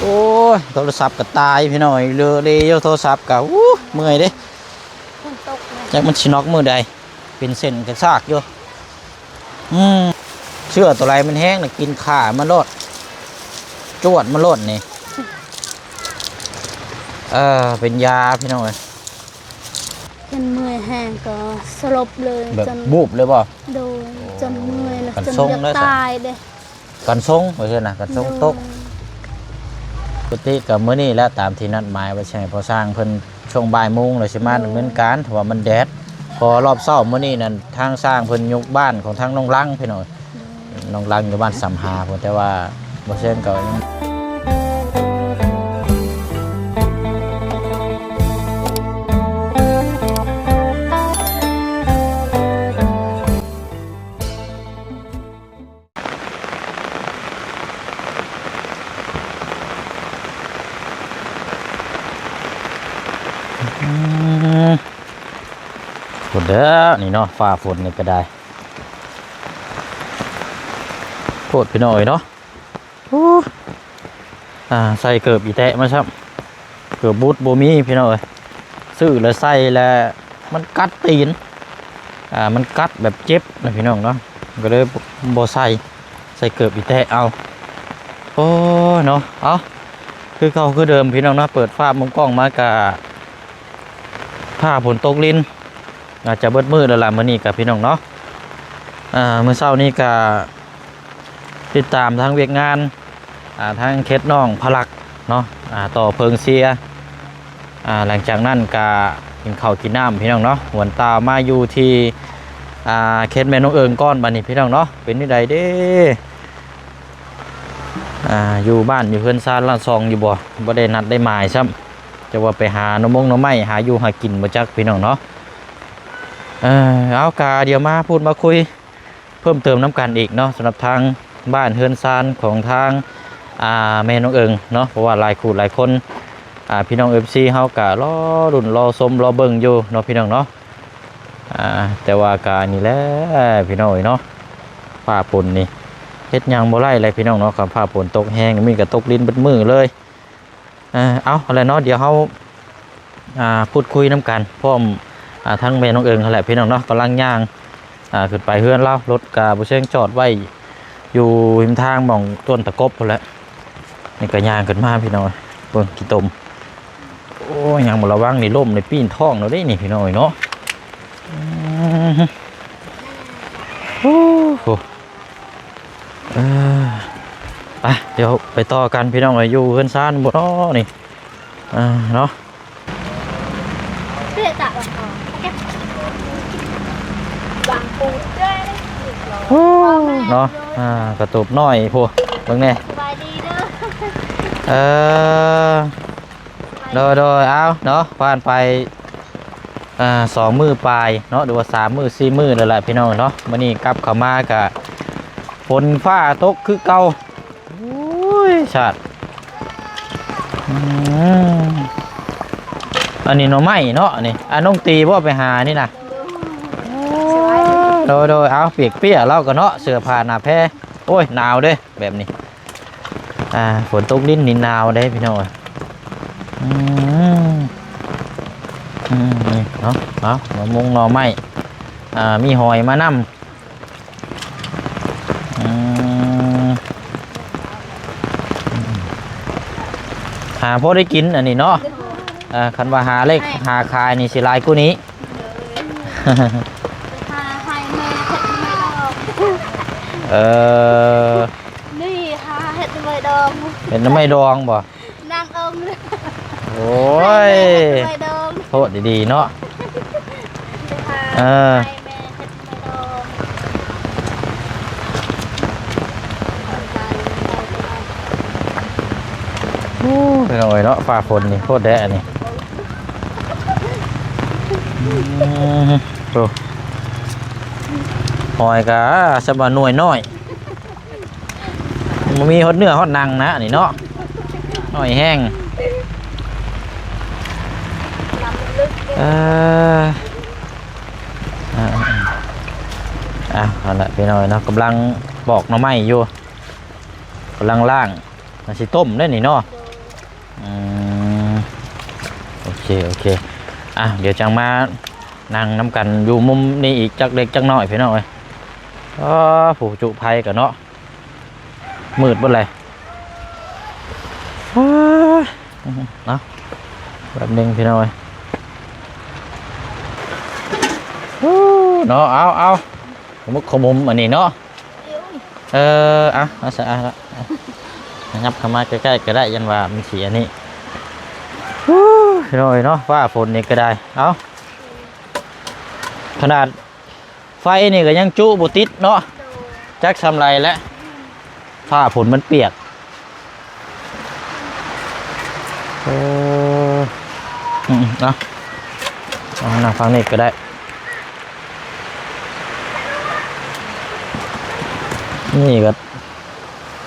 ໂອ້ຍ ໂທລະສັບກໍຕາຍພີ່ນ້ອງເອີຍ ເລເລຢູ່ໂທລະສັບກໍ ອູ້ ເມື່ອຍເດ້ ຝົນຕົກນະ ຈັກມັນຊິນັອກມື້ໃດ ເປັນເສັ້ນກະຊາກຢູ່. ອືມ ເຊື້ອຕົວໃດມັນແຮງນະ ກິນຂ້າມັນໂລດ ຈວດມັນໂລດນີ້ ເອີ ເປັນຢາພີ່ນ້ອງເອີຍ. ຄັນເມື່ອຍແຮງກໍສະຫຼົບເລີຍ ແບບ ຈົນ ວູບເລີຍບໍ່? ໂດຍ ໂອ້ ຈົນເມື່ອຍແລ້ວ ກັນຊົງ ຈົນຢາກຕາຍເດ້ ກັນຊົງວ່າຊັ້ນນະ ກັນຊົງ ໂດຍ ຕົກ. ປົກກະຕິກໍມື້ນີ້ແຫຼະ ຕາມທີ່ນັດໝາຍວ່າຊິໃຫ້ພໍ່ຊ່າງເພິ່ນຊ່ວງບ່າຍໂມງແລ້ວຊິມາ ໂດຍ ດຳເນີນການ ເພາະວ່າມັນແດດ. ເພາະວ່າຮອບເຊົ້າມື້ນີ້ນັ້ນ ທາງຊ່າງເພິ່ນຍົກບ້ານຂອງທາງນ້ອງລັງພີ່ນ້ອງ ໂດຍ ນ້ອງລັງຢູ່ບ້ານສຳຫາພຸ້ນ ແຕ່ວ່າບໍ່ເຊີງກໍຍັງ ອືມ ພຸ້ນເດີ ນີ້ເນາະ ຟ້າຝົນນີ້ກໍໄດ້ ໂພດພີ່ນ້ອງເອີຍເນາະ. ໂອ້ ອ່າ ໃສ່ເກີບອີແຕະມາຊ້ຳ ເກີບບຸດບໍ່ມີພີ່ນ້ອງເອີຍ ຊື້ແລ້ວໃສ່ແລ້ວມັນກັດຕີນ ອ່າ ມັນກັດແບບເຈັບນະພີ່ນ້ອງເນາະ ກໍເລີຍບໍ່ໃສ່ ໃສ່ເກີບອີແຕະເອົາ. ໂອ້ຍເນາະ ເອົາ ຄືເກົ່າຄືເດີມພີ່ນ້ອງເນາະ ເປີດຟ້າມຸມກ້ອງມາກະ ຟ້າຝົນຕົກລິນ ອາດຈະເບິດມື້ແລ້ວລະມື້ນີ້ກະພີ່ນ້ອງເນາະ. ອ່າ ມື້ເຊົ້ານີ້ກະຕິດຕາມທາງວຽກງານ ອ່າ ທາງເຂດໜອງຜາຫຼັກເນາະ ອ່າ ຕໍ່ເພິ່ງເຊຍ ອ່າ ຫຼັງຈາກນັ້ນກະກິນເຂົ້າກິນນ້ຳພີ່ນ້ອງເນາະ ຫວນຕາມາຢູ່ທີ່ ອ່າ ເຂດແມ່ນ້ອງເອີງກ່ອນ ບາດນີ້ພີ່ນ້ອງເນາະ. ເປັນຈັ່ງໃດເດ້ ອ່າ ຢູ່ບ້ານຢູ່ເຮືອນຊານລານຊ່ອງຢູ່ບໍ່? ບໍ່ໄດ້ນັດໄດ້ໝາຍຊ້ຳ ຈະວ່າໄປຫາໜໍ່ມົງໜໍ່ໄມ້ ຫາຢູ່ຫາກິນບໍ່ຈັກພີ່ນ້ອງເນາະ. ເອີ ເອົາ ກະດຽວມາພູດມາຄຸຍເພີ່ມເຕີມນຳກັນອີກເນາະ ສຳລັບທາງບ້ານເຮືອນຊານຂອງທາງ ອ່າ ແມ່ນ້ອງເອີງເນາະ ເພາະວ່າຫຼາຍຄູ່ຫຼາຍຄົນ ອ່າ ພີ່ນ້ອງເອັຟຊີເຮົາກະລໍລຸ້ນລໍຊົມລໍເບິ່ງຢູ່ເນາະ ພີ່ນ້ອງເນາະ. ອ່າ ແຕ່ວ່າກະນີ້ແຫຼະພີ່ນ້ອງເອີຍເນາະ ຟ້າຝົນນີ້ເຮັດຫຍັງບໍ່ໄດ້ເລີຍພີ່ນ້ອງເນາະ ຄັນຟ້າຝົນຕົກແຮງນີ້ມັນກະຕົກລິນເບິດມື້ເລີຍ. ເອີ ເອົາ ຫັ້ນແຫຼະເນາະ ດຽວເຮົາ ອ່າ ພູດຄຸຍນຳກັນພ້ອມ ອ່າ ທັງແມ່ນ້ອງເອີງຫັ້ນແຫຼະພີ່ນ້ອງເນາະ ກຳລັງຍ່າງ ອ່າ ຂຶ້ນໄປເຮືອນລາວ ລົດກະບໍ່ເຊີງຈອດໄວ້ຢູ່ຮິມທາງໝ່ອງຕົ້ນຕະກົບພຸ້ນແຫຼະ. ນີ້ກະຍ່າງຂຶ້ນມາພີ່ນ້ອງ ເບິ່ງຂີ້ຕົມ ໂອ້ຍ ຍັງບໍ່ລະວັງນີ້ ລົ້ມນີ້ປີ້ນທ້ອງເນາະເດ້ນີ້ພີ່ນ້ອງເນາະ. ອືມ ໂອ້ໂຫ ເອີ ໄປ ດຽວໄປຕໍ່ກັນພີ່ນ້ອງເອີຍ ຢູ່ເຮືອນຊານບໍ່ເນາະນີ້ ອ່າ ເນາະ. ເນາະ ອ່າ ກະຕູບນ້ອຍພຸ້ນ ເບິ່ງແດ່ ສະບາຍດີເດີ ເອີ ໂດຍໆ ເອົາເນາະ ຜ່ານໄປ ອ່າ ສອງມື້ປາຍເນາະ ຫຼືວ່າສາມມື້ສີ່ມື້ແລ້ວລະພີ່ນ້ອງເນາະ. ມື້ນີ້ກັບເຂົ້າມາກະຝົນຟ້າຕົກຄືເກົ່າ ໂອ້ຍ ຊາດ ອືມ ອັນນີ້ໜໍ່ໄມ້ເນາະ ອັນນີ້ ອ່າ ນ້ອງຕີບໍ່ໄປຫານີ້ນະ? ໂດຍໆ ເອົາ ປຽກເປຍລາວກໍເນາະ ເສື້ອຜ້າໜ້າແພ ໂອ້ຍ ໜາວເດ້ແບບນີ້. ອ່າ ຝົນຕົກລິນນີ້ໜາວເດ້ພີ່ນ້ອງເອີຍ. ອືມ ອືມ ນີ້ເນາະ ເອົາ ໜໍ່ມົງໜໍ່ໄມ້ ອ່າ ມີຫອຍມານຳ ອືມ ຫາພໍໄດ້ກິນອັນນີ້ເນາະ. ອ່າ ຄັນວ່າຫາເລັກຫາຂາຍນີ້ຊິຫຼາຍກວ່ານີ້. ຫາໃຫ້ແມ່ເຮັດໜໍ່ໄມ້ດອງ ເອີ ນີ້ຫາເຮັດໜໍ່ໄມ້ດອງ ເຮັດໜໍ່ໄມ້ດອງບໍ່? ນາງເອີງ ໂອ້ຍ ໃຫ້ແມ່ເຮັດໜໍ່ໄມ້ດອງ ໂທດດີໆເນາະ ເອີ ໃຫ້ແມ່ເຮັດ ໂອ້ ພີ່ນ້ອງເອີຍເນາະ ຟ້າຝົນນີ້ໂຄດແດະອັນນີ້ ອືມ ໂອ້ ຫອຍກະສຳວ່າໜ່ວຍນ້ອຍ ບໍ່ມີຮອດເນື້ອຮອດໜັງນະນີ້ເນາະ ໜ້ອຍແຮງ ເອີ ອ່າ ອ່າ ເອົາລະ ພີ່ນ້ອງເນາະ ກຳລັງປອກໜໍ່ໄມ້ຢູ່ ກຳລັງລ້າງ ມັນຊິຕົ້ມເດ້ນີ້ເນາະ ອືມ ໂອເຄ ໂອເຄ ອ່ະ ດຽວຈັ່ງມານັ່ງນຳກັນຢູ່ມຸມນີ້ອີກຈັກເລັກຈັກນ້ອຍພີ່ນ້ອງເອີຍ. ອໍ ຜູ້ຈຸໄຟກໍເນາະ ມືດເບິດເລີຍ. ເອີ ເອົາ ແປັບໜຶ່ງພີ່ນ້ອງເອີຍ ເນາະ. ເອົາ ເອົາ ຂະມຸກຂະມຸມອັນນີ້ເນາະ. ເອີ ອ່ະ ເອົາຊະ ອ່ະ ຫຍັບເຂົ້າມາໃກ້ໆກໍໄດ້ ຢ້ານວ່າມັນຊິອັນນີ້. ອູ້ ພີ່ນ້ອງເອີຍເນາະ ຟ້າຝົນນີ້ກໍໄດ້. ເອົາ ຂະໜາດໄຟນີ້ກໍຍັງຈຸບໍ່ຕິດເນາະ ຈັກສ່ຳໃດແຫຼະ ຟ້າຝົນມັນປຽກ. ເອີ ອືມ ເອົາ ເອົາ ນັ່ງຝັ່ງນີ້ກໍໄດ້. ນີ້ກໍ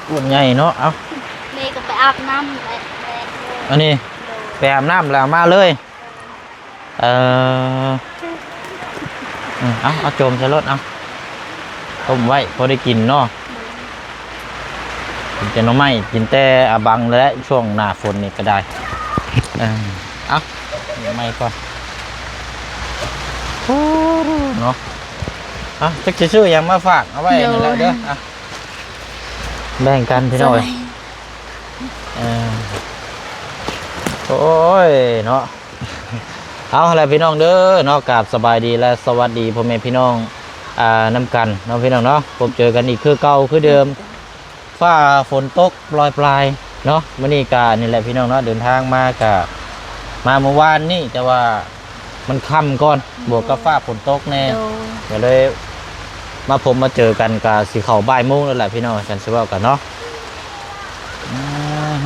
ອ້ວນໃຫຍ່ເນາະ. ເອົາ ແມ່ກໍໄປອາບນ້ຳ ອັນນີ້ ໂດຍ ໄປອາບນ້ຳແລ້ວເອົາມາເລີຍ. ເອີ ເອົາ ເອົາ ໂຈມໃສ່ລົດ ເອົາ ຕົ້ມໄວ້ພໍໄດ້ກິນເນາະ. ກິນແຕ່ໜໍ່ໄມ້ ກິນແຕ່ອາບັງແຫຼະ ຊ່ວງໜ້າຝົນນີ້ກໍໄດ້. ເອີ ເອົາ ໜໍ່ໄມ້ກ່ອນ ເນາະ. ເອົາ ຈັກຊິຊື້ຫຍັງມາຝາກ ເອົາໄວ້ ໂດຍ ນັ້ນແຫຼະເດີ. ອ່ະ ແບ່ງກັນພີ່ນ້ອງເອີຍ. ເອີ ໂອ້ຍເນາະ. ເອົາແຫຼະພີ່ນ້ອງເດີເນາະ ກາບສະບາຍດີ ແລະ ສະຫວັດດີພໍ່ແມ່ພີ່ນ້ອງ ອ່າ ນຳກັນເນາະ ພີ່ນ້ອງເນາະ. ພົບເຈີກັນອີກຄືເກົ່າຄືເດີມ ຟ້າຝົນຕົກໂປລຍປາຍເນາະ. ມື້ນີ້ກະນີ້ແຫຼະພີ່ນ້ອງເນາະ ເດີນທາງມາກະມາມື້ວານນີ້ ແຕ່ວ່າ ມັນຄ່ຳກ່ອນ ບວກກັບຟ້າຝົນຕົກແດ່ ໂດຍ ກໍເລີຍມາພົບມາເຈີກັນ ກໍຊິເຂົ້າບ່າຍໂມງແລ້ວແຫຼະພີ່ນ້ອງ ຄັນຊິເວົ້າກັນເນາະ. ອືມ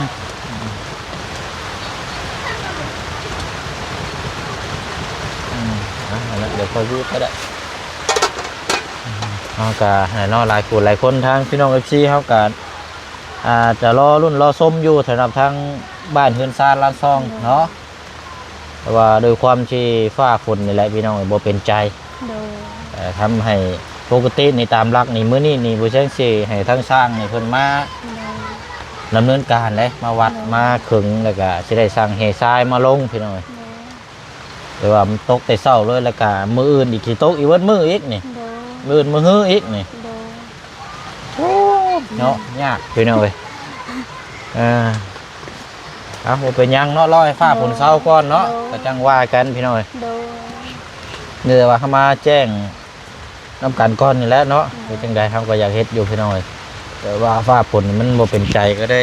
ອືມ ອ່ະ ນັ້ນແຫຼະ ດຽວຄ່ອຍຫວືດກໍໄດ້. ເຮົາກໍໃຫ້ເນາະ ຫຼາຍຜູ້ຫຼາຍຄົນ ທາງພີ່ນ້ອງເອັຟຊີເຮົາກໍ ອ່າ ຈະລໍລຸ້ນລໍຊົມຢູ່ ສຳລັບທາງບ້ານເຮືອນຊານລານຊ່ອງເນາະ. ແຕ່ວ່າດ້ວຍຄວາມທີ່ຟ້າຝົນນີ້ແຫຼະພີ່ນ້ອງ ບໍ່ເປັນໃຈ ໂດຍ ເອີ ທຳໃຫ້ ປົກກະຕິນີ້ຕາມຫຼັກນີ້ ມື້ນີ້ນີ້ບໍ່ແຊງຊິໃຫ້ທາງຊ່າງນີ້ເພິ່ນມາ ໂດຍ ດຳເນີນການເດ້ ມາວັດ ໂດຍ ມາເຄິ່ງ ແລ້ວກະຊິໄດ້ສັ່ງແຮ່ຊາຍມາລົງພີ່ນ້ອງ ໂດຍ ແຕ່ວ່າມັນຕົກແຕ່ເຊົ້າເລີຍ ແລ້ວກະມື້ອື່ນອີກ ຊິຕົກອີກເບິດມື້ອີກນີ້ ໂດຍ ມື້ອື່ນມື້ຮືອີກນີ້ ໂດຍ ໂອ້ ເນາະ ຍາກພີ່ນ້ອງເອີຍ ເອີ ເອົາ ບໍ່ເປັນຫຍັງເນາະ ລໍໃຫ້ຟ້າຝົນເຊົາກ່ອນເນາະ ໂດຍ ກໍຈັ່ງວ່າກັນພີ່ນ້ອງເອີຍ ໂດຍ ມີແຕ່ວ່າເຮົາມາແຈ້ງນຳກັນກ່ອນນີ້ແຫຼະເນາະ ໂດຍ ເຮັດຈັ່ງໃດເຮົາກໍຢາກເຮັດຢູ່ພີ່ນ້ອງເອີຍ ແຕ່ວ່າຟ້າຝົນມັນບໍ່ເປັນໃຈ ກໍໄດ້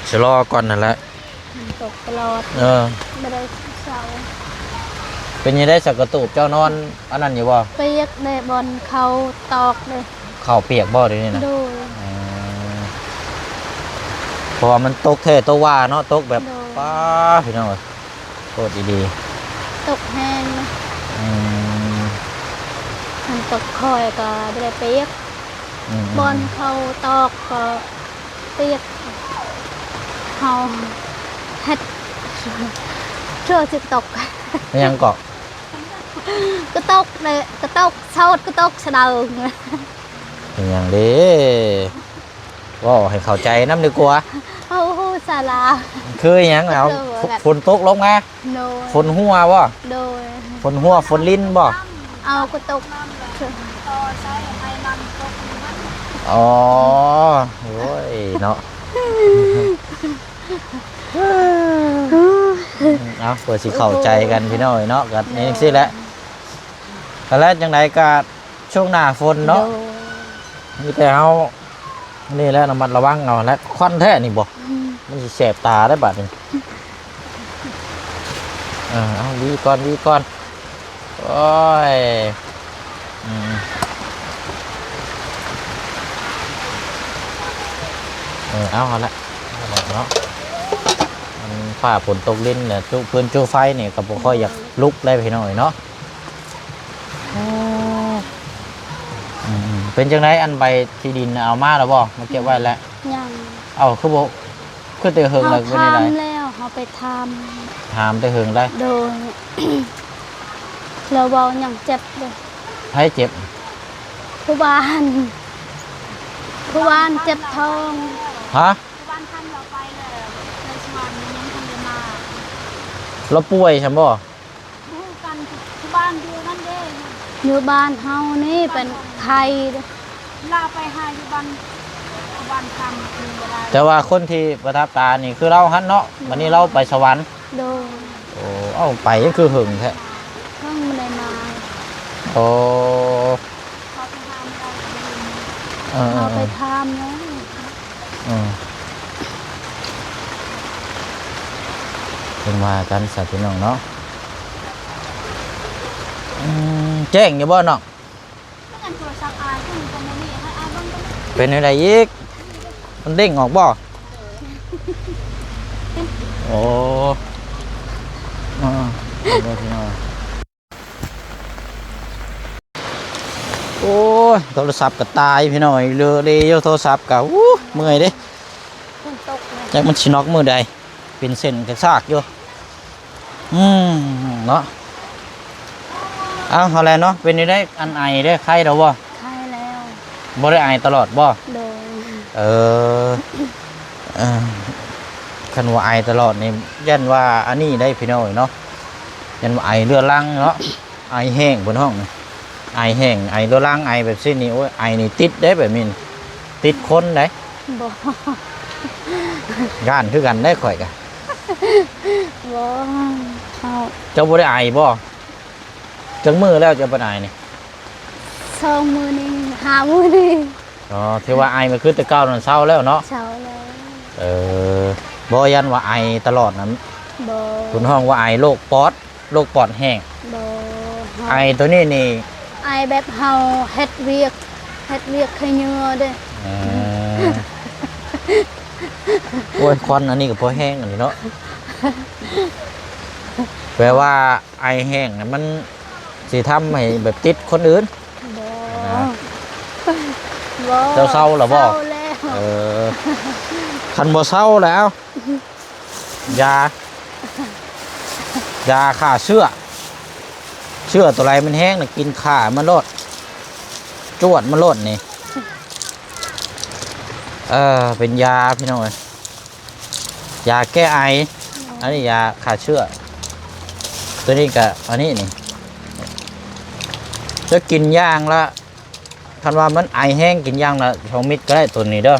ຊະລໍກ່ອນນັ້ນແຫຼະ ມັນຕົກຕະຫຼອດ ເອີ ບໍ່ໄດ້ເຊົາ ເປັນຈັ່ງໃດ ສະກະຕູບເຈົ້ານອນອັນນັ້ນຢູ່ບໍ່? ປຽກແດ່ ບ່ອນເຂົ້າຕອກເດ້ ເຂົ້າປຽກບໍ່ດຽວນີ້ນະ? ໂດຍ ເອີ ເພາະວ່າມັນຕົກແທ້ຕົກວ່າເນາະ ຕົກແບບ ໂດຍ ປ້າ ພີ່ນ້ອງເອີຍ ໂຄດອີ່ຫຼີ ຕົກແຮງນະ ອືມ ມັນຕົກຄ່ອຍກໍບໍ່ໄດ້ປຽກ ອືມໆໆ ບ່ອນເຂົ້າຕອກກໍປຽກ ເຮົາເຮັດ ເທື່ອຊິຕົກ ອີຫຍັງເກາະ? ກະຕົກເດ້ ກະຕົກ ໂສດກະຕົກສະເດີງ ເປັນຫຍັງເດ້? ເວົ້າໃຫ້ເຂົ້າໃຈນຳດີກວ່າ ເຮົາຮູ້ສາລາ ຄືອີຫຍັງ? ເອົາ ຄືວ່າ ຝົນຕົກລົງມາ ໂດຍ ຝົນຮົ່ວບໍ່? ໂດຍ ຝົນຮົ່ວ ຝົນລິນບໍ່? ເອົາກະຕົກ ອໍ ໂອ້ຍເນາະ ເອົາ ເພື່ອຊິເຂົ້າໃຈກັນພີ່ນ້ອງເອີຍເນາະ ກໍ ໂດຍ ຈັ່ງຊີ້ແຫຼະ ແລ້ວຈັ່ງໃດກໍຊ່ວງໜ້າຝົນເນາະ ໂດຍ ມີແຕ່ເຮົາ ນີ້ແຫຼະ ລະມັດລະວັງເອົາແຫຼະ ຄວັນແທ້ນີ້ບໍ່? ອືມ ມັນຊິແສບຕາໄດ໋ບາດນີ້ ເອີ ເອົາ ຫວີກ່ອນ ຫວີກ່ອນ ໂອ້ຍ ອືມ ເອີ ເອົາ ເອົາລະ ເອົາລະເນາະ ມັນຟ້າຝົນຕົກລິນແຫຼະ ຈຸຟືນຈຸໄຟນີ້ກໍບໍ່ຄ່ອຍຢາກລຸກໄດ໋ພີ່ນ້ອງເອີຍເນາະ. ໂອ້ ອືມໆ ເປັນຈັ່ງໃດ ອັນໃບທີ່ດິນນະ ເອົາມາແລ້ວບໍ່? ມາເກັບໄວ້ແລ້ວ? ຍັງ ເອົ້າ ຄືບໍ່ ຄືແຕ່ເຫິງແລ້ວ ເຮົາຖາມແລ້ວ ເຮົາໄປຖາມ ຖາມແຕ່ເຫິງໄດ໋? ໂດຍ ລາວເວົ້າຍັງເຈັບເດ້. ໃຜເຈັບ? ຜູ້ບ້ານ ຜູ້ບ້ານເຈັບທ້ອງ. ຮະ? ຜູ້ບ້ານຄັນວ່າໄປແລ້ວ ເລີຍຊິ ລາວປ່ວຍຊັ້ນບໍ່? ຮູ້ກັນ ຢູ່ບ້ານຢູ່ນັ້ນເດ້ ຢູ່ບ້ານເຮົານີ້ເປັນໄຂ້ ລາວໄປຫາຢູ່ບ້ານ ບ້ານຄຳ ຢູ່ບໍ່ໄດ້ ແຕ່ວ່າຄົນທີ່ປະທັບຕານີ້ຄືລາວຫັ້ນເນາະ ໂດຍ ບັດນີ້ລາວໄປສະຫວັນ ໂດຍ ໂອ້ ເອົາ ໄປຄືຫຶງແທ້ ເພິ່ງບໍ່ໄດ້ມາ ໂອ້ ເຂົາໄປຖາມແລ້ວ ເອີ ເອີ ເຮົາໄປຖາມແລ້ວ ເອີ ເພິ່ນວ່າກັນຊະພີ່ນ້ອງເນາະ ອືມ ແຈ້ງຢູ່ບໍ່ນ້ອງ? ເປັນແນວໃດອີກ? ມັນເດ້ງອອກບໍ່? ໂອ້ ອ່າ ເບິ່ງພີ່ນ້ອງ ໂອ້ຍ ໂທລະສັບກໍຕາຍພີ່ນ້ອງເອີຍ ເລີເລຢູ່ໂທລະສັບກໍ ອູ້ ເມື່ອຍເດ້ ຝົນຕົກນະ ຈັກມັນຊິນັອກມື້ໃດ ເປັນເສັ້ນກະຊາກຢູ່ ອືມ ເນາະ ເອົາ ເອົາແຫຼະເນາະ ເປັນຈັ່ງໃດ ອັນໄອເດ້ ໄຄແລ້ວບໍ່? ໄຄແລ້ວ ບໍ່ໄດ້ໄອຕະຫຼອດບໍ່? ໂດຍ ເອີ ເອີ ຄັນວ່າໄອຕະຫຼອດນີ້ ຢ້ານວ່າອັນນີ້ໄດ໋ພີ່ນ້ອງເນາະ ຢ້ານວ່າໄອເຮືອລັງເນາະ ໄອແຫ້ງເພິ່ນຮ້ອງ ໄອແຫ້ງ ໄອເຮືອລັງ ໄອແບບຊີ້ນີ້ ໂອ້ຍ ໄອນີ້ຕິດເດ້ ແບບນີ້ຕິດຄົນໄດ໋ ບໍ່ ຢ້ານຄືກັນໄດ໋ຂ້ອຍກະ ບໍ່ ເຮົາ ເຈົ້າບໍ່ໄດ້ໄອບໍ່? ຈັກມື້ແລ້ວເຈົ້າບໍ່ໄດ້ໄອນີ້? ສອງມື້ນີ້ ຫ້າມື້ນີ້ ອໍ ຖືວ່າໄອມັນຄືແຕ່ເກົ່ານັ້ນເຊົາແລ້ວເນາະ? ເຊົາແລ້ວ ເອີ ບໍ່ ຢ້ານວ່າໄອຕະຫຼອດນັ້ນ ບໍ່ ເພິ່ນຮ້ອງວ່າໄອໂລກປອດ ໂລກປອດແຫ້ງ ບໍ່ ເຮົາ ໄອໂຕນີ້ນີ້ ໄອແບບເຮົາເຮັດວຽກ ເຮັດວຽກຂະເຫຍື້ອເດ້ ເອີ ໂອ້ຍ ຄວັນອັນນີ້ກໍພໍແຮງອັນນີ້ເນາະ ແປວ່າໄອແຫ້ງນະ ມັນຊິທຳໃຫ້ແບບຕິດຄົນອື່ນ ບໍ່ ນະ ບໍ່ ເຈົ້າເຊົາແລ້ວບໍ່? ເຊົາແລ້ວ ເອີ ຄັນບໍ່ເຊົາແລ້ວ ຢາ ຢາຂ້າເຊື້ອ ເຊື້ອໂຕໃດມັນແຮງນະ ກິນຂ້າມັນໂລດ ຈວດມັນໂລດນີ້ ເອີ ເປັນຢາພີ່ນ້ອງເອີຍ ຢາແກ້ໄອ ອັນນີ້ຢາຂ້າເຊື້ອ ໂຕນີ້ກະອັນນີ້ນີ້ ຈະກິນຢ່າງລະ ຄັນວ່າມັນໄອແຮງ ກິນຢ່າງລະສອງເມັດກໍໄດ້ ໂຕນີ້ເດີ.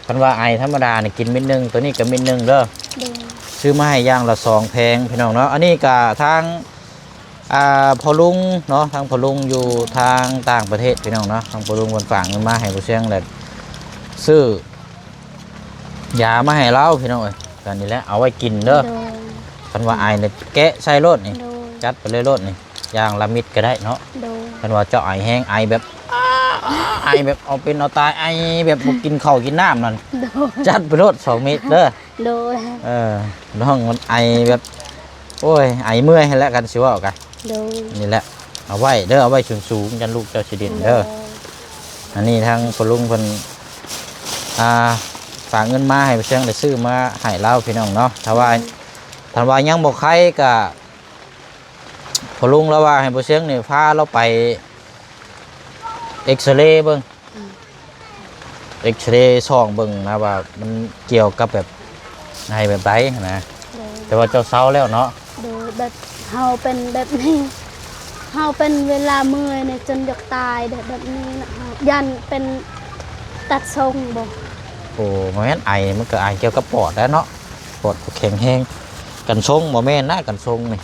ຄັນວ່າໄອທຳມະດານີ້ກິນເມັດໜຶ່ງ ໂຕນີ້ກໍເມັດໜຶ່ງເດີ. ໂດຍ ຊື້ມາໃຫ້ຢ່າງລະສອງແຜງພີ່ນ້ອງເນາະ. ອັນນີ້ກໍທາງ ອ່າ ພໍ່ລຸງເນາະ ທາງພໍ່ລຸງຢູ່ທາງຕ່າງປະເທດພີ່ນ້ອງເນາະ. ທາງພໍ່ລຸງເພິ່ນຝາກເງິນມາໃຫ້ບໍ່ຊຽງ ແລະ ຊື້ຢາມາໃຫ້ລາວພີ່ນ້ອງເອີຍ. ກໍນີ້ແຫຼະ ເອົາໄວ້ກິນເດີ. ໂດຍ ຄັນວ່າໄອນີ້ແກະໃສ່ໂລດນີ້. ໂດຍ ຈັດໄປເລີຍໂລດນີ້. ຢ່າງລະເມັດກໍໄດ້ເນາະ. ໂດຍ ຄັນວ່າເຈົ້າໄອແຮງ ໄອແບບ ໄອແບບເອົາເປັນເອົາຕາຍ ໄອແບບບໍ່ກິນເຂົ້າກິນນ້ຳນັ້ນ. ໂດຍ ຈັດໄປໂລດສອງເມັດເດີ. ໂດຍ ເອີ ນ້ອງມັນໄອແບບ ໂອ້ຍ ໄອເມື່ອຍຫັ້ນແຫຼະ ຄັນຊິເວົ້າກະ. ໂດຍ ນີ້ແຫຼະ ເອົາໄວ້ເດີ ເອົາໄວ້ສູງໆ ຢ້ານລູກເຈົ້າຊິຫຼິ້ນເດີ. ໂດຍ ອັນນີ້ທາງພໍ່ລຸງເພິ່ນ ອ່າ ຝາກເງິນມາໃຫ້ເຊີງໄດ້ຊື້ມາໃຫ້ລາວພີ່ນ້ອງເນາະ. ຖ້າວ່າ ໂດຍ ຖ້າວ່າຍັງບໍ່ໄຄກະ ພໍ່ລຸງລາວວ່າໃຫ້ບໍ່ຊຽງນີ້ພາລາວໄປເອັກຊະເລເບິ່ງ. ອືມ ເອັກຊະເລສ່ອງເບິ່ງນະວ່າມັນກ່ຽວກັບແບບໃນແບບໃດຫັ້ນນະ. ໂດຍ ແຕ່ວ່າເຈົ້າເຊົາແລ້ວເນາະ. ໂດຍ ແບບເຮົາເປັນແບບນີ້ ເຮົາເປັນເວລາເມື່ອຍນີ້ຈົນຢາກຕາຍເດ້ ແບບນີ້ນະ. ຢ້ານເປັນຕັດຊົງບໍ່? ໂອ້ ບໍ່ແມ່ນ ໄອມັນກໍໄອກ່ຽວກັບປອດແຫຼະເນາະ. ປອດບໍ່ແຂງແຮງ. ກັນຊົງບໍ່ແມ່ນນະ ກັນຊົງນີ້.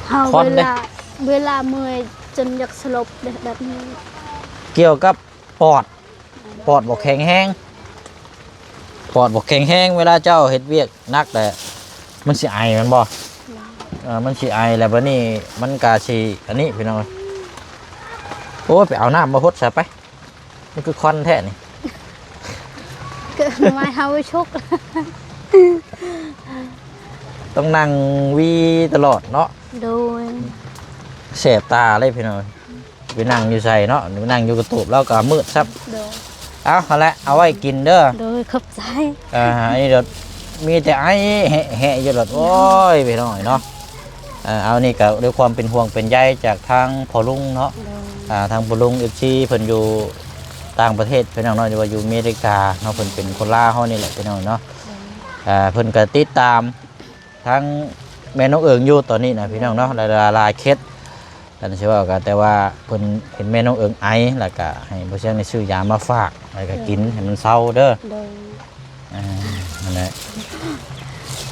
ເຮົາ ຄວັນເດ້ ເວລາ ເວລາເມື່ອຍຈົນຢາກສະຫຼົບເດ້ ແບບນີ້. ກ່ຽວກັບປອດ ປອດບໍ່ແຂງແຮງ ປອດບໍ່ແຂງແຮງ. ເວລາເຈົ້າເຮັດວຽກໜັກແລ້ວ ມັນຊິໄອແມ່ນບໍ່? ເອີ ມັນຊິໄອ ແລ້ວບັດນີ້ມັນກະຊິອັນນີ້ພີ່ນ້ອງ. ໂອ້ຍ ໄປເອົານ້ຳມາຫົດຊະໄປ. ມັນຄືຄວັນແທ້ນີ້ ເກີດມາເຮົາໄປຊຸກ ຕ້ອງນັ່ງຫວີຕະຫຼອດເນາະ. ໂດຍ ແສບຕາເລີຍພີ່ນ້ອງ. ໄປນັ່ງຢູ່ໃສເນາະ ໄປນັ່ງຢູ່ກະຕູບລາວກໍມືດຊ້ຳ. ໂດຍ ເອົາຫັ້ນແຫຼະ ເອົາໄວ້ກິນເດີ. ໂດຍ ຂອບໃຈ. ເອີ ອັນນີ້ໂດດ ມີແຕ່ໄອແຮະໆຢູ່ໂດດ. ໂອ້ຍ ພີ່ນ້ອງເນາະ. ເອີ ເອົາ ນີ້ກໍດ້ວຍຄວາມເປັນຫ່ວງເປັນໃຍຈາກທາງພໍ່ລຸງເນາະ. ໂດຍ ອ່າ ທາງພໍ່ລຸງ ເອັຟຊີ ເພິ່ນຢູ່ຕ່າງປະເທດພີ່ນ້ອງເນາະ ຫຼືວ່າຢູ່ອາເມລິກາເນາະ. ເພິ່ນເປັນຄົນລາວເຮົານີ້ແຫຼະພີ່ນ້ອງເນາະ. ໂດຍ ອ່າ ເພິ່ນກໍຕິດຕາມທາງແມ່ນ້ອງເອີງຢູ່ຕອນນີ້ນະພີ່ນ້ອງເນາະ ຫຼາຍໆເຂດ ຄັນຊິເວົ້າກໍ ແຕ່ວ່າເພິ່ນເຫັນແມ່ນ້ອງເອີງໄອ ແລ້ວກໍໃຫ້ບໍ່ຊ່ຽງໄດ້ຊື້ຢາມາຝາກ ແລ້ວກໍກິນໃຫ້ມັນເຊົາເດີ. ໂດຍ ອ່າ ນັ້ນແຫຼະ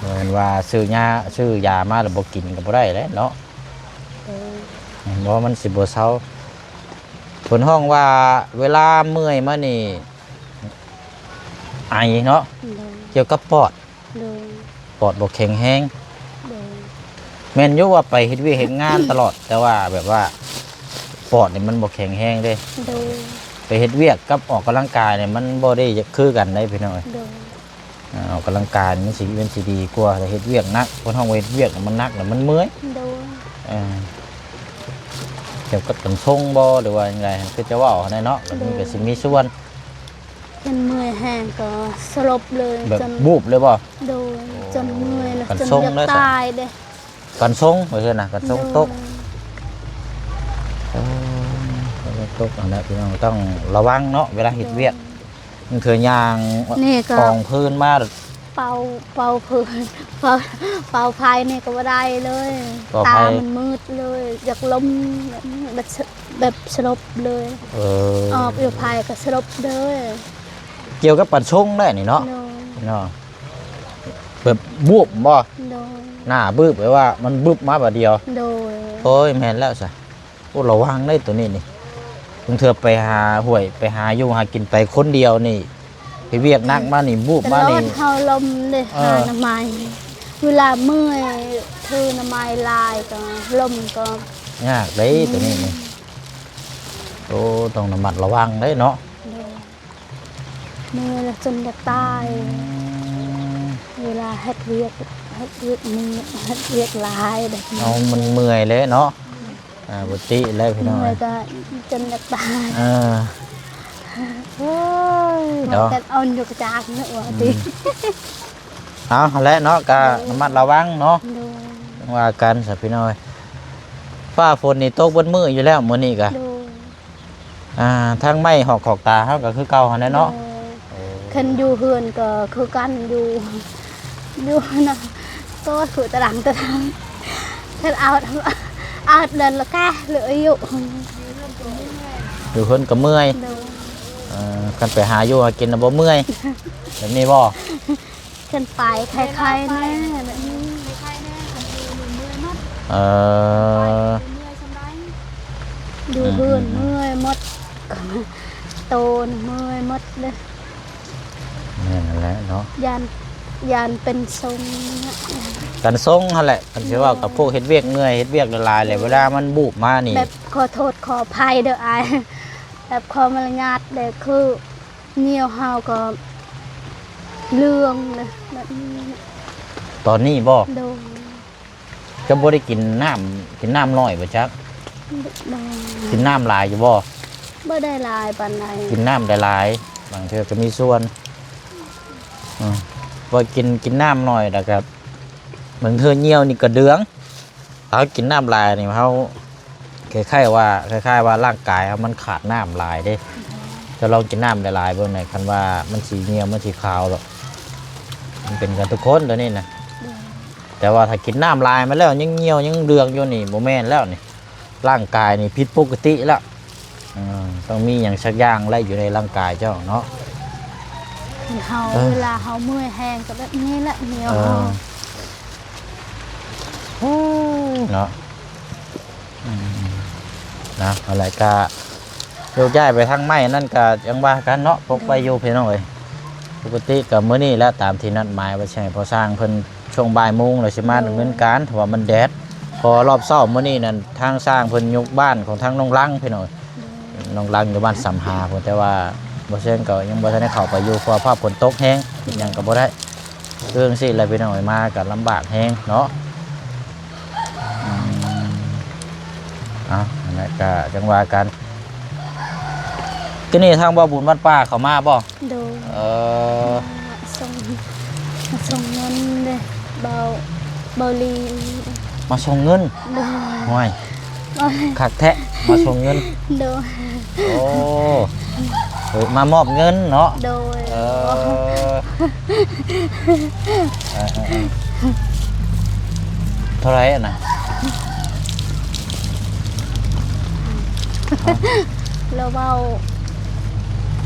ບໍ່ແມ່ນວ່າຊື້ຢາ ຊື້ຢາມາແລ້ວບໍ່ກິນກໍບໍ່ໄດ້ແຫຼະເນາະ. ໂດຍ ບໍ່ ມັນຊິບໍ່ເຊົາ. ເພິ່ນຮ້ອງວ່າເວລາເມື່ອຍມານີ້ ໄອເນາະ. ໂດຍ ກ່ຽວກັບປອດ. ໂດຍ ປອດບໍ່ແຂງແຮງ. ໂດຍ ແມ່ນຢູ່ວ່າໄປເຮັດວຽກເຮັດງານຕະຫຼອດ ແຕ່ວ່າແບບວ່າປອດນີ້ມັນບໍ່ແຂງແຮງເດ້. ໂດຍ ໄປເຮັດວຽກກັບອອກກຳລັງກາຍນີ້ມັນບໍ່ໄດ້ຄືກັນເດ້ພີ່ນ້ອງເອີຍ. ໂດຍ ອ່າ ອອກກຳລັງກາຍມັນຊິ ມັນຊິດີກວ່າ ແຕ່ເຮັດວຽກໜັກ ເພິ່ນຮ້ອງວ່າເຮັດວຽກມັນໜັກແລ້ວມັນເມື່ອຍ. ໂດຍ ເອີ ກ່ຽວກັບການຊົງບໍ່ ຫຼືວ່າຈັ່ງໃດ ຄືຈະເວົ້າຫັ້ນແຫຼະເນາະ ແລ້ວມັນກໍຊິມີສ່ວນ ໂດຍ ຄັນເມື່ອຍແຮງກໍສະຫຼົບເລີຍ ແບບ ຈົນ ບູບເລີຍບໍ່? ໂດຍ ໂອ້ ຈົນເມື່ອຍແລ້ວ ກັນຊົງເລີຍ ຈົນຢາກຕາຍເດ້. ກັນຊົງວ່າຊັ້ນນະ ກັນຊົງ ໂດຍ ຕົກ. ເອີ ກັນຊົງຕົກ ອັນນັ້ນພີ່ນ້ອງຕ້ອງລະວັງເນາະ ເວລາເຮັດວຽກ. ໂດຍ ບາງເທື່ອຍ່າງ ນີ້ກໍ ອອງພື້ນມາ ເປົ່າ ເປົ່າພື້ນ ເປົ່າ ເປົ່າໄຟນີ້ກໍບໍ່ໄດ້ເລີຍ ເປົ່າໄຟ ຕາມັນມືດເລີຍ ຢາກລົ້ມແບບ ແບບສະຫຼົບເລີຍ. ເອີ ອອກຢູ່ໄຟກໍສະຫຼົບເລີຍ. ກ່ຽວກັບກັນຊົງໄດ້ນີ້ເນາະ. ໂດຍ ເນາະ ແບບວືບບໍ່? ໂດຍ ໜ້າວືບ ແບບວ່າມັນວືບມາບາດດຽວ. ໂດຍ ໂອ້ຍ ແມ່ນແລ້ວຊະ. ໂອ້ ລະວັງເດ້ໂຕນີ້ນີ້ ບາງເທື່ອໄປຫາຫ້ວຍ ໄປຫາຢູ່ຫາກິນໄປຄົນດຽວນີ້ ເຮັດວຽກໜັກມານີ້ ວືບມານີ້ ຕະຫຼອດເຮົາລົ້ມເດ້. ເອີ ຫາໜໍ່ໄມ້ ເວລາເມື່ອຍ ຖືໜໍ່ໄມ້ຫຼາຍກໍລົ້ມກໍຍາກເດ້ ອືມ ໂຕນີ້ນີ້. ໂອ້ ຕ້ອງລະມັດລະວັງເດ້ເນາະ. ໂດຍ ເມື່ອຍແລ້ວຈົນຢາກຕາຍ. ອືມ ເວລາເຮັດວຽກ ເຮັດວຽກເມື່ອຍ ເຮັດວຽກຫຼາຍແບບນີ້ ເອົາ ມັນເມື່ອຍເລີຍເນາະ. ອ່າ ບໍ່ຕິແລ້ວພີ່ນ້ອງ ເມື່ອຍກໍຈົນຢາກຕາຍ. ເອີ ໂອ້ຍ ເນາະ ແຕ່ອ່ອນຢູ່ກະຈາກເນາະວ່າຕິ. ອືມ ເອົາ ຫັ້ນແຫຼະເນາະ ກໍ ໂດຍ ລະມັດລະວັງເນາະ. ໂດຍ ຈັ່ງວ່າກັນຊະພີ່ນ້ອງ. ຟ້າຝົນນີ້ຕົກເບິດມື້ຢູ່ແລ້ວມື້ນີ້ກະ. ໂດຍ ອ່າ ທາງໄມ້ຫອກຂອກຕາເຮົາກໍຄືເກົ່າຫັ້ນແຫຼະເນາະ. ໂດຍ ໂອ້ ຄັນຢູ່ເຮືອນກໍຄືກັນ ຢູ່ ຢູ່ນະ ກໍຄືຕະຫຼັງຕະຖັງ ຄັນເອົາ ເອົາເດີນລະກະເຫຼືອຢູ່ ຢູ່ເຮືອນກໍເມື່ອຍ. ໂດຍ ເອີ ຄັນໄປຫາຢູ່ຫາກິນນະບໍ່ເມື່ອຍ ແບບນີ້ບໍ່? ຄັນໄປໄຄໆແດ່ແບບນີ້ ໄຄໆແດ່ ຄັນຢູ່ນີ້ເມື່ອຍໝົດ. ເອີ ໄປເມື່ອຍສ່ຳໃດ ຢູ່ເຮືອນ ອືມໆໆ ເມື່ອຍໝົດ ໂຕນເມື່ອຍໝົດເດ້. ແມ່ນຫັ້ນແຫຼະເນາະ ຢ້ານ ຢ້ານເປັນຊົງ ກັນຊົງຫັ້ນແຫຼະ. ຄັນຊິເວົ້າກັບພວກເຮັດວຽກເມື່ອຍ ເຮັດວຽກຫຼາຍໆແຫຼະ ເວລາມັນບູບມານີ້ ແບບຂໍໂທດຂໍອະໄພເດີອ້າຍ ແບບຂໍມາລະຍາດເດີ ຄື ໜຽວເຮົາກໍເຫຼືອງເລີຍແບບນີ້. ຕອນນີ້ບໍ່? ໂດຍ ເຈົ້າບໍ່ໄດ້ກິນນ້ຳ ກິນນ້ຳໜ້ອຍບໍ່ຈັກ? ບໍ່ ກິນນ້ຳຫຼາຍຢູ່ບໍ່? ບໍ່ໄດ້ຫຼາຍປານໃດ ກິນນ້ຳຫຼາຍໆ ບາງເທື່ອກໍມີສ່ວນ. ອືມ ວ່າກິນ ກິນນ້ຳໜ້ອຍ ແລ້ວກໍບາງເທື່ອໜຽວນີ້ກໍເຫຼືອງ. ຖ້າເຮົາກິນນ້ຳຫຼາຍນີ້ ເຮົາຄ້າຍໆວ່າ ຄ້າຍໆວ່າຮ່າງກາຍເຮົາມັນຂາດນ້ຳຫຼາຍເດ້. ເຈົ້າລອງກິນນ້ຳຫຼາຍໆເບິ່ງແດ່ ຄັນວ່າມັນຊິໜຽວ ມັນຊິຂາວດອກ. ມັນເປັນກັນທຸກຄົນໂຕນີ້ນະ. ໂດຍ ແຕ່ວ່າຖ້າກິນນ້ຳຫຼາຍມາແລ້ວຍັງໜຽວຍັງເຫຼືອງຢູ່ນີ້ ບໍ່ແມ່ນແລ້ວນີ້ ຮ່າງກາຍນີ້ຜິດປົກກະຕິແລ້ວ. ເອີ ຕ້ອງມີຫຍັງສັກຢ່າງແຫຼະຢູ່ໃນຮ່າງກາຍເຈົ້າເນາະ. ເຮົາ ເອີ ເວລາເຮົາເມື່ອຍແຮງກໍແບບນີ້ແຫຼະ ໜຽວ ເອີ ເຮົາ ໂອ້ຍ ເນາະ. ອືມ ນະ ຫັ້ນແຫຼະ ກະໂຍກຍ້າຍໄປທາງໄມ້ນັ້ນກະຍັງວ່າກັນເນາະ ປົກໄວ້ຢູ່ ໂດຍ ພີ່ນ້ອງເອີຍ. ປົກກະຕິກະມື້ນີ້ແຫຼະ ຕາມທີ່ນັດໝາຍວ່າຊິໃຫ້ພໍ່ຊ່າງເພິ່ນ ຊ່ວງບ່າຍໂມງແລ້ວຊິມາ ໂດຍ ດຳເນີນການ ເພາະວ່າມັນແດດ. ເພາະວ່າລອບເຊົ້າມື້ນີ້ນັ້ນ ທາງຊ່າງເພິ່ນຍົກບ້ານຂອງທາງນ້ອງລັງ ພີ່ນ້ອງເອີຍ. ໂດຍ ນ້ອງລັງຢູ່ບ້ານສຳຫາພຸ້ນ ແຕ່ວ່າບໍ່ເຊີງກໍຍັງບໍ່ທັນໄດ້ເຂົ້າໄປຢູ່ ເພາະວ່າຟ້າຝົນຕົກແຮງ ເຮັດຫຍັງກໍບໍ່ໄດ້ ຄືຈັ່ງຊີ້ແຫຼະພີ່ນ້ອງເອີຍ ມາກໍລຳບາກແຮງເນາະ. ອືມ ເອົາ ນັ້ນແຫຼະ ກໍຈັ່ງວ່າກັນ. ມື້ນີ້ທາງບ່າວບຸນວັດປ່າເຂົ້າມາບໍ່? ໂດຍ ເອີ ມາສົ່ງ ມາສົ່ງເງິນເດ້ ເບົາ ເບົາລີ ມາສົ່ງເງິນ. ໂດຍ ໂອ້ຍ ໂດຍ ຄັກແທ້ ມາສົ່ງເງິນ. ໂດຍ ໂອ້ ເອີ ມາມອບເງິນເນາະ. ໂດຍ ເອີ ເອີໆໆ ເທົ່າໃດອັນນະ? ລາວເວົ້າ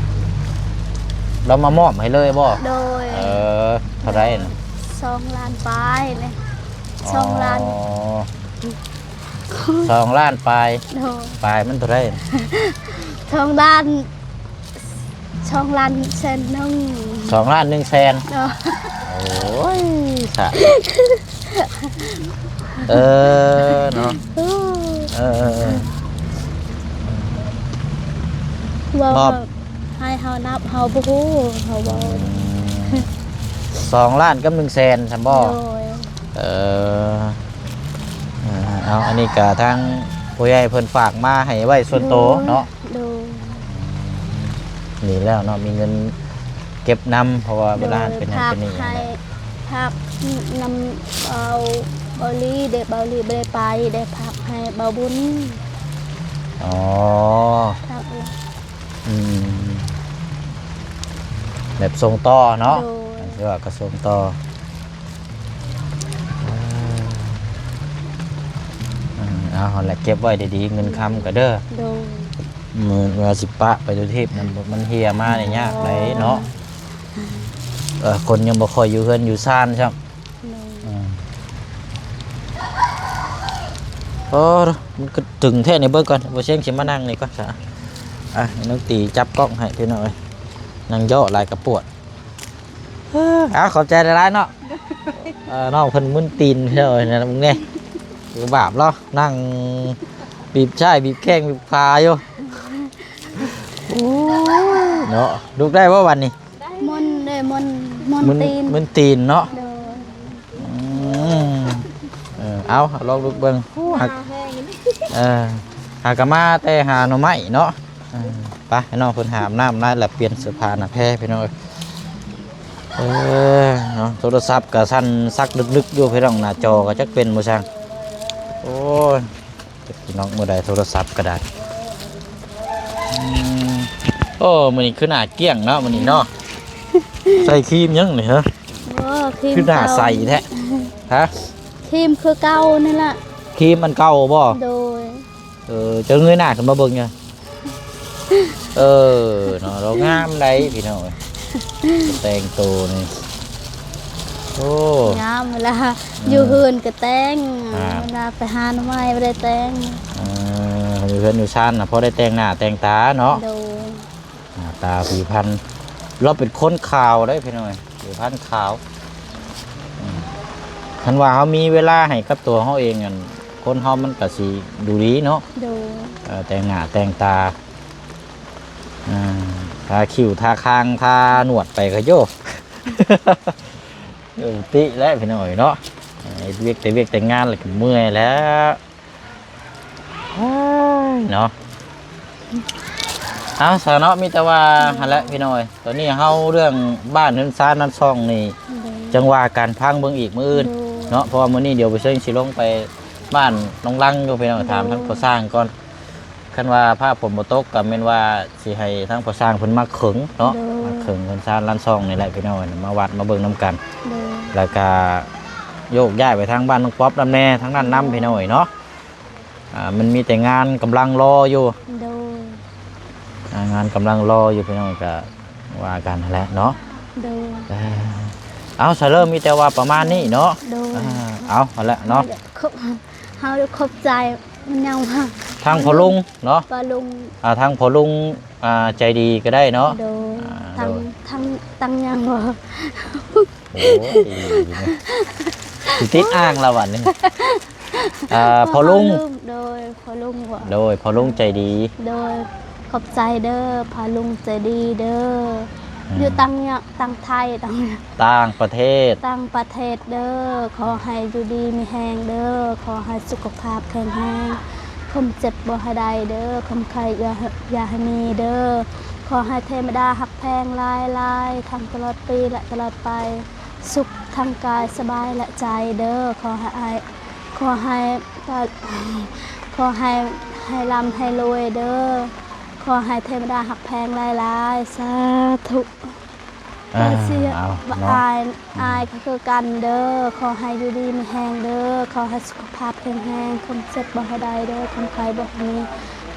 ລາວມາມອບໃຫ້ເລີຍບໍ່? ໂດຍ. ເອີ ເທົ່າໃດອັນນະ? ສອງລ້ານປາຍເລີຍ. ອໍ ສອງລ້ານ ສອງລ້ານປາຍ. ໂດຍ. ປາຍມັນເທົ່າໃດ? ສອງລ້ານ ສອງລ້ານແສນໜຶ່ງ. ສອງລ້ານໜຶ່ງແສນ. ໂດຍ. ໂອ້ຍ ສະ ເອີ ເນາະ ເອີ ເອີ ເອີ ເວົ້າ ບອກ ໃຫ້ເຮົານັບ ເຮົາບໍ່ຮູ້ ເຮົາເວົ້າ ອືມ ສອງລ້ານກັບໜຶ່ງແສນຊັ້ນບໍ່? ໂດຍ. ເອີ ເອີ ເອົາ ອັນນີ້ກະທາງຜູ້ໃຫຍ່ເພິ່ນຝາກມາໃຫ້ໄວ້ສ່ວນໂຕເນາະ. ໂດຍ. ດີແລ້ວເນາະ ມີເງິນເກັບນຳ ເພາະວ່າເວລາເປັນນັ້ນເປັນນີ້ ໂດຍ ຝາກໃຫ້ ຝາກນຳເບົາ ເບົາລີເດ້ ເບົາລີບໍ່ໄດ້ໄປ ໄດ້ຝາກໃຫ້ເບົາບຸນ. ອໍ ຝາກ ອືມ ແບບສົ່ງຕໍ່ເນາະ. ໂດຍ. ເອີ ເອົາ ເອົາຫັ້ນແຫຼະ ເກັບໄວ້ດີໆ ເງິນຄຳກະເດີ. ໂດຍ. ມື້ວ່າຊິປະໄປສຸເທບນັ້ນ ມັນເຫ່ຍມານີ້ຍາກໄດ໋ເນາະ. ເອີ ຄົນຍັງບໍ່ຄ່ອຍຢູ່ເຮືອນຢູ່ຊານຊ້ຳ. ໂດຍ. ອືມ ໂອ້ ມັນກະຕຶງແທ້ນີ້ ເບິ່ງກ່ອນ ບໍ່ຊຽງຊິມານັ່ງນີ້ກ່ອນຊະ. ອ່ະ ນ້ອງຕີຈັບກ້ອງໃຫ້ພີ່ນ້ອງເອີຍ ນັ່ງຍໍ້ຫຼາຍກະປວດ. ເອີ ເອົາ ຂອບໃຈຫຼາຍໆເນາະ. ເອີ ນ້ອງເພິ່ນມຶນຕີນເດີ ນັ້ນເບິ່ງແດ່ ບາບລາວ ນັ່ງບີບຊ້າຍບີບແຂ້ງບີບຂາຢູ່. ໂອ້ຍເນາະ ລຸກໄດ້ບໍ່ບັດນີ້? ມົນເດ້ ມົນ ມົນຕີນ ມຶນຕີນເນາະ. ໂດຍ. ອືມ ເອີ ເອົາ ລອງລຸກເບິ່ງ. ໂອ້ ຫາກ ເອີ ຫາກະມາແຕ່ຫາໜໍ່ໄມ້ເນາະ. ເອີ ໄປ ໃຫ້ນ້ອງເພິ່ນຫາບນ້ຳນາ ແລ້ວປ່ຽນເສື້ອຜ້າໜ້າແພພີ່ນ້ອງເອີຍ. ເອີ ເນາະ ໂທລະສັບກະສັ່ນສັກດຶກໆຢູ່ພີ່ນ້ອງ ໜ້າຈໍກະຈັກເປັນບໍ່ຊ່າງ. ໂອ້ຍ ເຈັບພີ່ນ້ອງ ມື້ໃດໂທລະສັບກະໄດ້. ອືມ ໂອ້ ມື້ນີ້ຄືໜ້າກ້ຽງເນາະ ມື້ນີ້ເນາະ. ໃສ່ຄຣີມຫຍັງນີ້ຮະ? ບໍ່ ຄຣີມ ຄືໜ້າໃສແທ້ ຮະ? ຄຣີມຄືເກົ່ານີ້ລະ. ຄຣີມອັນເກົ່າບໍ່? ໂດຍ. ເອີ ເຈົ້າເງີຍໜ້າຂຶ້ນມາເບິ່ງຫຍັງ? ເອີ ເນາະ ລາວງາມໃດ໋ພີ່ນ້ອງເອີຍ ແຕ່ງໂຕນີ້. ໂອ້ ງາມເວລາ ອືມ ຢູ່ເຮືອນກະແຕ່ງ ອ່າ ເວລາໄປຫາໜໍ່ໄມ້ບໍ່ໄດ້ແຕ່ງ. ເອີ ຢູ່ເຮືອນຢູ່ຊານນະ ພໍໄດ້ແຕ່ງໜ້າແຕ່ງຕາເນາະ. ໂດຍ. ໜ້າຕາຜິວພັນ ລາວເປັນຄົນຂາວເດ້ພີ່ນ້ອງເອີຍ ຜິວພັນຂາວ. ອືມ ຄັນວ່າເຮົາມີເວລາໃຫ້ກັບຕົວເຮົາເອງ ອັນ ຄົນເຮົາມັນກະຊິດູດີເນາະ. ໂດຍ. ເອີ ແຕ່ງໜ້າແຕ່ງຕາ ອ່າ ທາຄິ້ວທາຄາງທາໜວດໄປກະໂຢ ເອີ ຕິແຫຼະພີ່ນ້ອງເອີຍເນາະ. ເຮັດວຽກແຕ່ວຽກແຕ່ງານແລ້ວກະເມື່ອຍແລ້ວ. ໂອ້ຍເນາະ ເອົາຊະເນາະ ມີແຕ່ວ່າ ໂດຍ ຫັ້ນແຫຼະພີ່ນ້ອງເອີຍ. ຕອນນີ້ເຮົາເລື່ອງບ້ານເຮືອນຊານນັ້ນຊ່ອງນີ້ ໂດຍ ຈັ່ງວ່າກັນ ຟັງເບິ່ງອີກມື້ອື່ນ ໂດຍ ເນາະ. ເພາະວ່າມື້ນີ້ດຽວບໍ່ເຊີງຊິລົງໄປບ້ານນ້ອງລັງຢູ່ພີ່ນ້ອງ ໂດຍ ຖາມທາງພໍ່ຊ່າງກ່ອນ. ຄັນວ່າຟ້າຝົນບໍ່ຕົກກະແມ່ນວ່າຊິໃຫ້ທາງພໍ່ຊ່າງເພິ່ນມາເຂີງເນາະ ໂດຍ ມາເຂີງເຮືອນຊານລານຊ່ອງນີ້ແຫຼະພີ່ນ້ອງເອີຍ ມາວັດມາເບິ່ງນຳກັນ. ໂດຍ. ແລ້ວກະໂຍກຍ້າຍໄປທາງບ້ານນ້ອງປັອບນຳແນ່ ທາງນັ້ນນຳ ໂດຍ ພີ່ນ້ອງເອີຍເນາະ. ອ່າ ມັນມີແຕ່ງານກຳລັງລໍຢູ່. ໂດຍ. ອ່າ ງານກຳລັງລໍຢູ່ພີ່ນ້ອງ ກະວ່າກັນຫັ້ນແຫຼະເນາະ. ໂດຍ. ເອີ ເອົາ ສະເລີ່ມມີແຕ່ວ່າປະມານນີ້ເນາະ. ໂດຍ. ອ່າ ເອົາ ຫັ້ນແຫຼະເນາະ ເຮົາຂອບໃຈ ມັນຍັງວ່າ ທາງພໍ່ລຸງເນາະ ພໍ່ລຸງ ອ່າ ທາງພໍ່ລຸງ ອ່າ ໃຈດີກະໄດ້ເນາະ. ໂດຍ. ອ່າ ທາງ ໂດຍ ທາງ ທາງຍັງບໍ່ ໂອ້ຍ ຊິຕິດອ່າງລະບັດນີ້. ອ່າ ພໍ່ລຸງ ພໍ່ລຸງ ໂດຍ ພໍ່ລຸງບໍ່ ໂດຍ ພໍ່ລຸງໃຈດີ. ໂດຍ. ຂອບໃຈເດີ ພໍ່ລຸງໃຈດີເດີ. ອືມ. ຢູ່ຕ່າງ ຕ່າງໄທ ຕ່າງ ຕ່າງປະເທດ ຕ່າງປະເທດເດີ. ຂໍໃຫ້ຢູ່ດີມີແຮງເດີ ຂໍໃຫ້ສຸຂະພາບແຂງແຮງ ຄວາມເຈັບບໍ່ໃຫ້ໄດ້ເດີ ຄວາມໄຂ້ຢ່າ ຢ່າໃຫ້ມີເດີ. ຂໍໃຫ້ເທວະດາຮັກແພງຫຼາຍໆ ທັງຕະຫຼອດປີ ແລະ ຕະຫຼອດໄປ. ສຸກທັງກາຍສະບາຍ ແລະ ໃຈເດີ. ຂໍໃຫ້ອ້າຍ ຂໍໃຫ້ ຂໍໃຫ້ ໃຫ້ລ່ຳໃຫ້ລວຍເດີ. ຂໍໃຫ້ເທວະດາຮັກແພງຫຼາຍໆ ສາທຸ. ອ່າ ເອີ ຊິ ເອົາ ບອກ ເນາະ ອ້າຍ ອ້າຍກໍຄືກັນເດີ ຂໍໃຫ້ຢູ່ດີມີແຮງເດີ ຂໍໃຫ້ສຸຂະພາບແຂງແຮງ ຄວາມເຈັບບໍ່ໃຫ້ໄດ້ເດີ ຄວາມໄຂ້ບໍ່ໃຫ້ມີ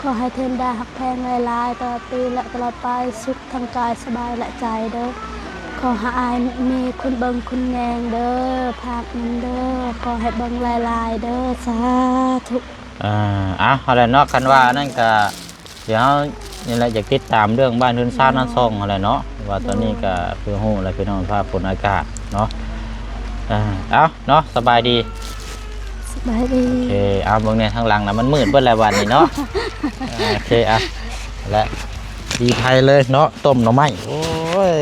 ຂໍໃຫ້ເທວະດາຮັກແພງຫຼາຍໆ ຕະຫຼອດປີ ແລະ ຕະຫຼອດໄປ ສຸກທັງກາຍສະບາຍ ແລະ ໃຈເດີ ຂໍໃຫ້ອ້າຍມີຄົນເບິ່ງຄົນແຍງເດີ ພາກນຳເດີ ຂໍໃຫ້ເບິ່ງຫຼາຍໆເດີ ສາທຸ. ອ່າ ເອົາ ເອົາແຫຼະເນາະ ຄັນວ່ານັ້ນກະ ດຽວເຮົານີ້ແຫຼະ ຢາກຕິດຕາມເລື່ອງບ້ານເຮືອນຊານນາຊ່ອງຫັ້ນແຫຼະເນາະ ວ່າຕອນນີ້ກະຄືຮູ້ແຫຼະພີ່ນ້ອງ ຟ້າຝົນອາກາດເນາະ ເອົາເນາະ ສະບາຍດີ ສະບາຍດີ ໂອເຄ ເອົາເບິ່ງແດ່ທາງຫຼັງນະ ມັນມືດເບິດແລ້ວບາດນີ້ເນາະ ໂອເຄ ອ່ະ ແລະ ດີໄພເລີຍເນາະ ຕົ້ມໜໍ່ໄມ້ ໂອ້ຍ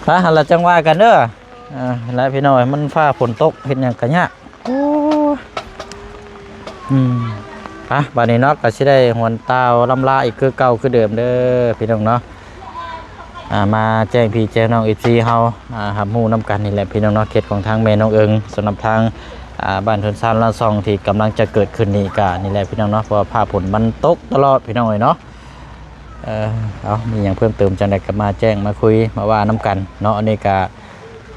ໄປ ຫັ້ນລະຈັ່ງວ່າກັນເດີ ອ່າ ແລະ ພີ່ນ້ອງເອີຍ ມັນຟ້າຝົນຕົກ ເຮັດຫຍັງກະຍາກ ໂອ້ຍ ອືມ ອ່ະ ບາດນີ້ເນາະ ກະຊິໄດ້ຫວນຕ່າວລຳລາອີກຄືເກົ່າຄືເດີມເດີພີ່ນ້ອງເນາະ ອ່າ ມາແຈ້ງພີ່ແຈ້ງນ້ອງ ເອັຟຊີ ເຮົາ ອ່າ ຮັບຮູ້ນຳກັນນີ້ແຫຼະພີ່ນ້ອງເນາະ ເຂດຂອງທາງແມ່ນ້ອງເອີງ ສຳລັບທາງ ອ່າ ບ້ານເຮືອນຊານລາຊ່ອງທີ່ກຳລັງຈະເກີດຂຶ້ນນີ້ກະນີ້ແຫຼະພີ່ນ້ອງເນາະ ເພາະວ່າຟ້າຝົນມັນຕົກຕະຫຼອດພີ່ນ້ອງເອີຍເນາະ ເອີ ເອົາ ມີຫຍັງເພີ່ມເຕີມຈັ່ງໃດກໍມາແຈ້ງມາຄຸຍມາວ່ານຳກັນເນາະ ອັນນີ້ກະ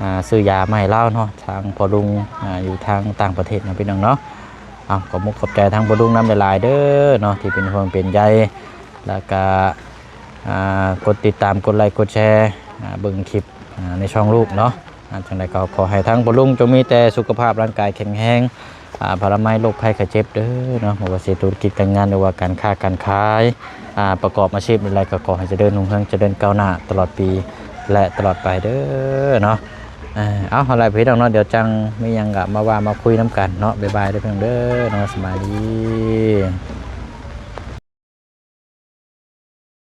ອ່າ ຊື້ຢາມາໃຫ້ລາວເນາະ ທາງພໍ່ລຸງ ອ່າ ຢູ່ທາງຕ່າງປະເທດເນາະພີ່ນ້ອງເນາະ ເອົາ ຂອບມຸກຂອບໃຈທາງພໍ່ລຸງນຳຫຼາຍໆເດີເນາະ ທີ່ເປັນຫ່ວງເປັນໃຍ ແລ້ວກະ ອ່າ ກົດຕິດຕາມ ກົດໄລ ກົດແຊ ອ່າ ເບິ່ງຄລິບ ອ່າ ໃນຊ່ອງລູກເນາະ ອ່າ ຈັ່ງໃດກໍຂໍໃຫ້ທາງພໍ່ລຸງຈົ່ງມີແຕ່ສຸຂະພາບຮ່າງກາຍແຂງແຮງ ອ່າ ພະລາໄມໂລກໄພໄຂ້ເຈັບເດີເນາະ ບໍ່ວ່າຊິທຸລະກິດການງານ ຫຼືວ່າການຄ້າການຂາຍ ອ່າ ປະກອບອາຊີບໃດໆ ກໍຂໍໃຫ້ຈະເລີນຮຸ່ງເຮືອງ ຈະເລີນກ້າວໜ້າຕະຫຼອດປີ ແລະ ຕະຫຼອດໄປເດີເນາະ ເອົາ ເອົາແຫຼະພີ່ນ້ອງເນາະ ດຽວຈັ່ງມີຫຍັງກໍມາວ່າມາຄຸຍນຳກັນເນາະ ບາຍບາຍເດີພີ່ນ້ອງເດີເນາະ ສະບາຍດີ.